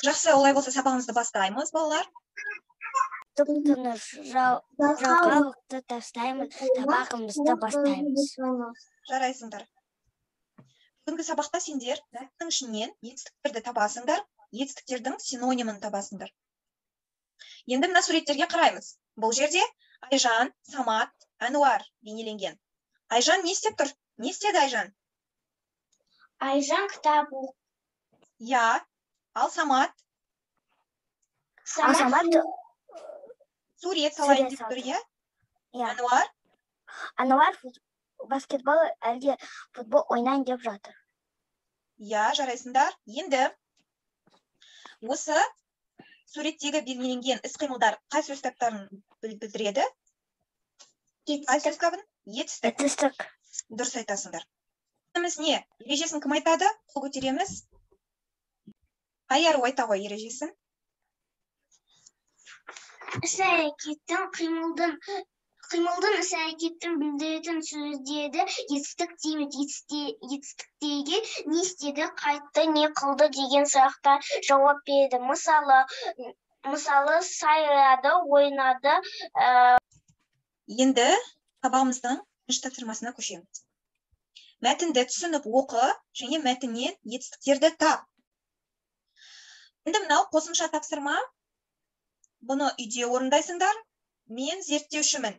Жақсы, олай болса сабағымызды бастаймыз, балалар. Тып-тыныш жалқаулықты тастаймыз, сабағымызды бастаймыз. Жарайсыңдар. Бүгінгі сабақта сендер мәтіннің ішінен етістіктерді табасыңдар, етістіктердің синонимін табасыңдар. Енді мына суреттерге қараймыз. Бұл жерде Айжан, Самат, Әнуар бейнеленген. Айжан не істеп тұр? Не істеді Айжан? Айжан кітап оқыды. Иә. Ал Самат? Самат сурет салайын сурет деп тұр, салды. Иә? Иә. Әнуар? Әнуар баскетбол әлде футбол ойнайын деп жатыр. Иә, жарайсыңдар. Енді осы суреттегі белгіленген іс-қимылдар қай сөз таптарын білдіреді? Қай сөз табын? Етістік. Етістік. Дұрыс айтасыңдар. Етістігіміз не? Ережесін кім айтады? Қол көтереміз. Айару айта ғой ережесін. Іс-әрекеттің, қимылдың іс-әрекеттің білдіретін сөздерді етістік дейміз. Етістіктерге не істеді, қайтты, не қылды деген сұрақтар жауап береді. Мысалы, сайрады, ойнады. Енді сабағымыздың бірінші тапсырмасына көшеміз. Мәтінді түсініп оқы және мәтіннен етістіктерді тап. Енді мынау қосымша тапсырма. Бұны үйде орындайсыңдар. Мен зерттеушімін.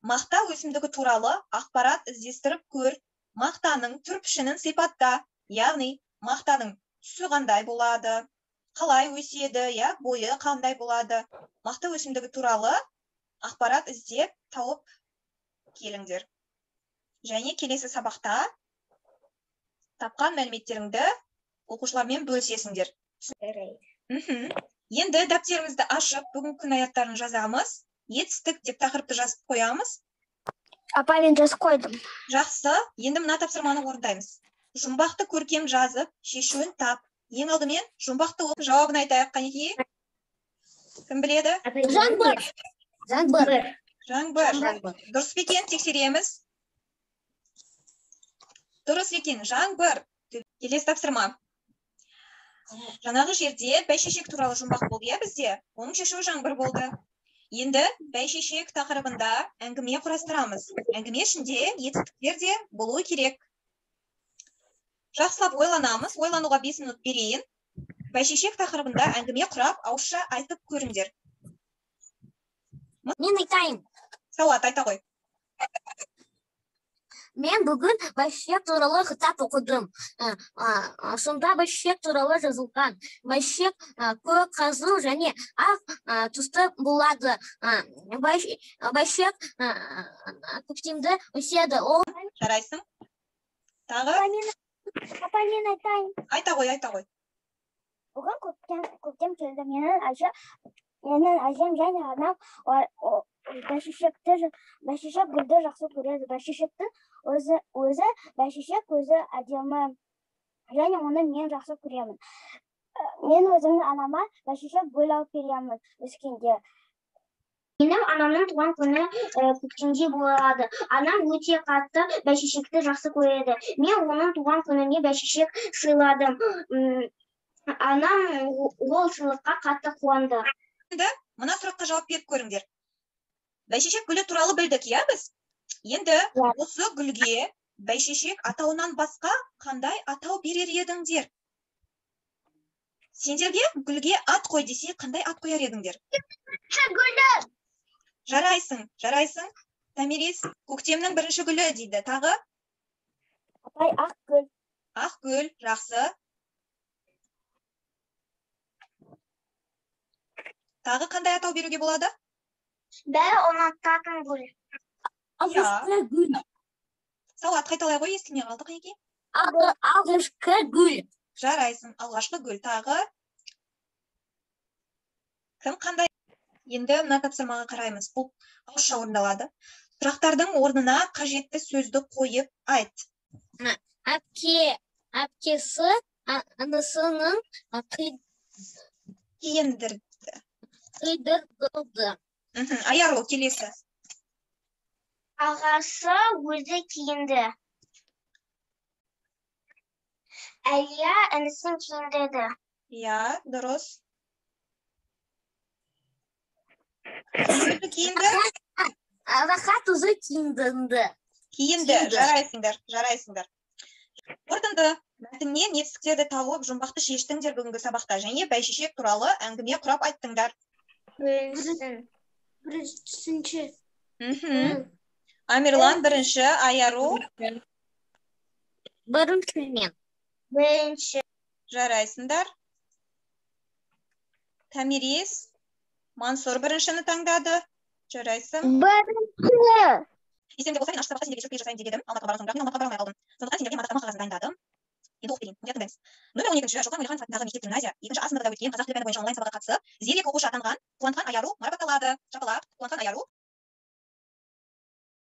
Мақта өсімдігі туралы ақпарат іздестіріп көр. Мақтаның түр пішінін сипатта, яғни мақтаның түсі қандай болады, қалай өседі, я, бойы қандай болады. Мақта өсімдігі туралы ақпарат іздеп тауып келіңдер. Және келесі сабақта тапқан мәліметтеріңді оқушылармен бөлісесіңдер. Енді дәптерімізді ашып, бүгінгі күн аяттарын жазамыз. Етістік деп тақырыпты жазып қоямыз. Апа, мен жазып қойдым. Жақсы, енді мына тапсырманы орындаймыз. Жұмбақты көркем жазып, шешуін тап. Ең алдымен жұмбақты оқып жауабын айтайық, қанекей. Кім біледі? Жаңбыр. Жаңбыр. Жаңбыр. Дұрыс па екен? Тексереміз. Дұрыс екен, жаңбыр. Келесі тапсырма. Жаңағы жерде бәйшешек туралы жұмбақ болды, иә, бізде? Оның шешуі жаңбыр болды. Енді бәйшешек тақырыбында әңгіме құрастырамыз. Әңгіме ішінде етістіктер де болуы керек. Жақсылап ойланамыз. Ойлануға 5 минут берейін. Бәйшешек тақырыбында әңгіме құрап, ауызша айтып көріңдер. Мен айтайын. Сауат, айта ғой. Мен бүгін бәйшешек туралы кітап оқыдым. Сонда бәйшешек туралы жазылған. Бәйшешек, көк, қызыл және ақ, түсті болады. Бәйшешек, көктемде өседі. Ол Жарайсың. Тағы? Апа, мен айтайын. Айта ғой, айта ғой. Бүгін көктем келді. Менің әжем және анам бәйшешек гүлді жақсы көреді. Бәйшешектің өзі бәйшешек өзі әдемі және оны мен жақсы көремін. Мен өзімнің анама бәйшешек гүл алып беремін өскенде. Менің анамның туған күні, көктемде болады. Анам өте қатты бәйшешекті жақсы көреді. Мен оның туған күніне бәйшешек сыйладым. Анам ол сыйлыққа қатты қуанды. Енді мына сұраққа жауап беріп көріңдер. Бәйшешек гүлі туралы білдік, иә біз? Енді Иә. осы гүлге бәйшешек атауынан басқа қандай атау берер едіңдер? Сендерге гүлге ат қой десе, қандай ат қояр едіңдер? Гүлі. Жарайсың, жарайсың. Томирис, көктемнің бірінші гүлі дейді. Тағы? Апай, ақ гүл. Ақ гүл, жақсы. Тағы қандай атау беруге болады? Бәрі ұнататын гүл. Алғашқы гүл. Сауат, қайталай ғой, естілмей қалды қанекей. Алғашқы гүл. Жарайсың, алғашқы гүл. Тағы кім қандай? Енді мына тапсырмаға қараймыз. Бұл ауызша орындалады. Сұрақтардың орнына қажетті сөзді қойып айт. Әпкесі, анасының, Киіндірді. қидырды. Аяру, келесі. Ағасы өзі киінді. Әлия інісін киіндірді. Иә, дұрыс. Кім өзі киінді? Рахат өзі киінді. Киінді. Киінді. Жарайсыңдар, жарайсыңдар. Қорытынды. Мәтіннен етістіктерді тауып, жұмбақты шештіңдер бүгінгі сабақта және бәйшешек туралы әңгіме құрап айттыңдар. Бірінші. Амирлан бірінші, Аяру. Бірінші мен. Бірінші. Жарайсыңдар. Томирис, Мансұр біріншіні таңдады. Жарайсың. Бірінші. Естеріңде болса, мен ашық сабақта сендерге сюрприз жасайын деп едім. Алматыға барған соң, бірақ мен Алматыға бара алмай қалдым. Сондықтан сендерге мадақтама қағазын дайындадым. Енді оқып берейін. Мұқият тыңдаймыз. Нөмір 12-ші Шоқан Уәлиханов атындағы мектеп гимназия екінші А сыныбында өткен қазақ тілі пәні бойынша онлайн сабаққа қатысып, зерек оқушы атанған Қуантхан Аяру марапатталады. Шапалақ, Қуантхан Аяру.